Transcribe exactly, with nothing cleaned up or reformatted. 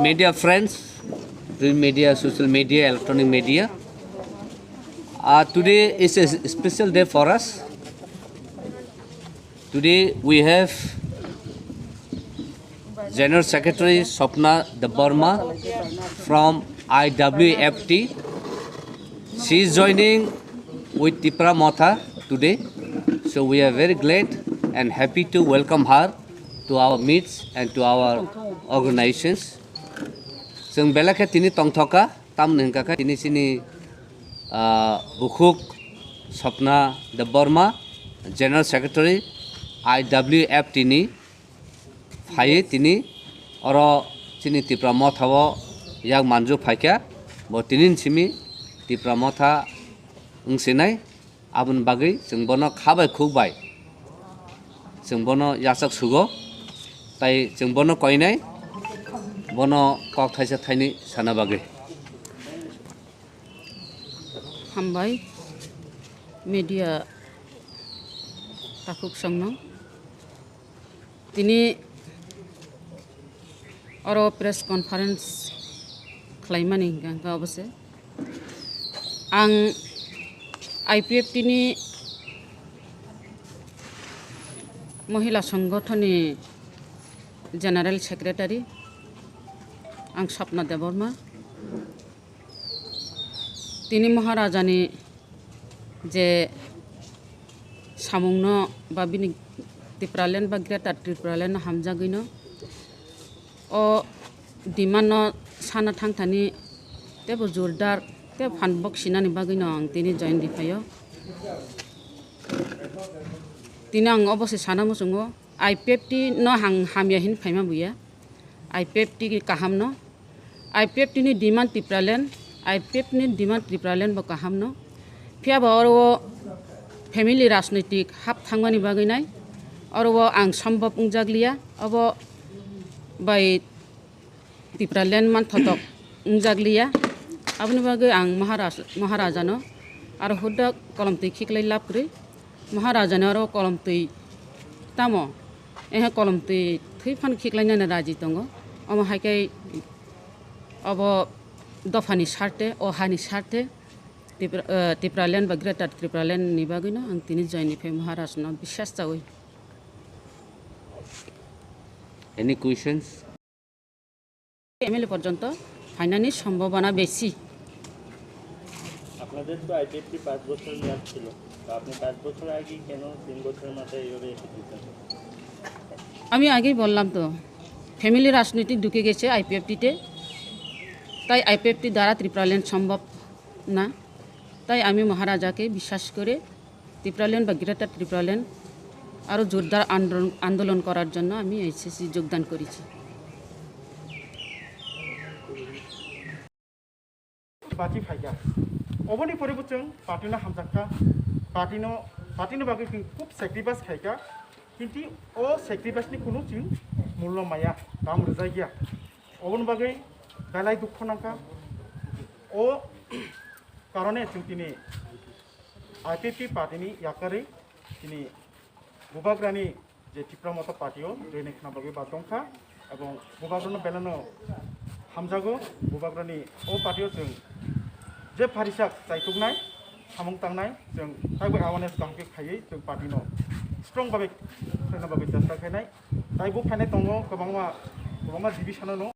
Media friends, print media, social media, electronic media. Uh, today is a special day for us. Today we have General Secretary Swapna Debbarma from I W F T. She is joining with Tipra Motha today. So we are very glad and happy to welcome her to our meets and to our organizations. Chwng belai khe tini tongthoka, tamni hwnkha khe tini chini, ah, bukhuk Swapna Debbarma, General Secretary I W F T ni phaiwi tini oro chini Tipra Motha o yak manju phaikha, bo tini ni simi Tipra Motha wngsinai. Aboni bagwi chwng bono kha bai khuk bai chwng bono yachak sugo, tai chwng bono koinai bono kok thaisa thaini sana bagwi. Hambai media takhuk songno. Tini oro press conference khlaimani hwnkha hwnkha obo se. Ang I P F T ni Mohila Songgothon ni General Secretary, ang Swapna Debbarma. Tini Maharajani je samungno ba bini Tipraland ba Greater Tipraland no hamjagwino o demand no sana thangthani tebo jordar tebo phan bok sinani bagwino ang tini join riphaio. Tini ang obo se sana muchungo, I P F T no hang hamya hin phaima buya, I P F T kaham no. I P F T ni demand Tipraland, I P F T ni demand Tipraland bo kaham no. Phiya bo oro o family rajnitik hap thangmani bagwi nai, oro o ang sombhob wngjak liya, obo bai Tipraland manthotok wngjak liya. Aboni bagwi ang Maharaj-, Maharaja no aro hudda kolom twi khiklai lab kwrwi. Maharajani oro kolom twi tamo, ehe kolom twi thwi phano khiklainani raji tongo. Omo hai khe obo dophani sarte, o hani sarte, Tipra-, eh, Tipraland ba Greater Tipraland ni bagwino ang tini join ni phai Maharaj no biswas chawi. Any questions? M L A পর্যন্ত ফাইনানি সম্ভাবনা বেশি। আপনাদের তো আইপিএফটি পাঁচ বছর মেয়াদ ছিল, তো আপনি পাঁচ বছর আগে কেন তিন বছরের মাথায় এইভাবে এসে দিতেন? আমি আগেই বললাম তো, ফ্যামিলি রাজনীতি ঢুকে গেছে আইপিএফটিতে, তাই আইপিএফটি দ্বারা ত্রিপুরাল্যান্ড সম্ভব না। তাই আমি মহারাজাকে বিশ্বাস করে ত্রিপুরাল্যান্ড বা গ্রেটার ত্রিপুরাল্যান্ড আরও জোরদার আন্দোলন, আন্দোলন করার জন্য আমি এইচএসসি যোগদান করেছি। Bachi phaikha. Oboni pore bo chwng party no hamjakha, party no, party ni bagwi chwng khub sacrifice khaikha, kintu o sacrifice ni kunu chwng mullo maya, dam rwjakya. Oboni bagwi belai dukho nangkha. O karone chwng tini I P F T party ni yakarwi tini Bubagrani je Tipra Motha party o join khna bagwi ba tongkha, ebong Bubagrano belano hamjago, Bubagrani o party o chwng je pharisak chaituknai, samung tangnai, chwng taibo awareness kaham khe khaiwi chwng party no strong bagwi khlaina bagwi chesta khainai. Taibo phainai tongo kwbangma, kwbangma division no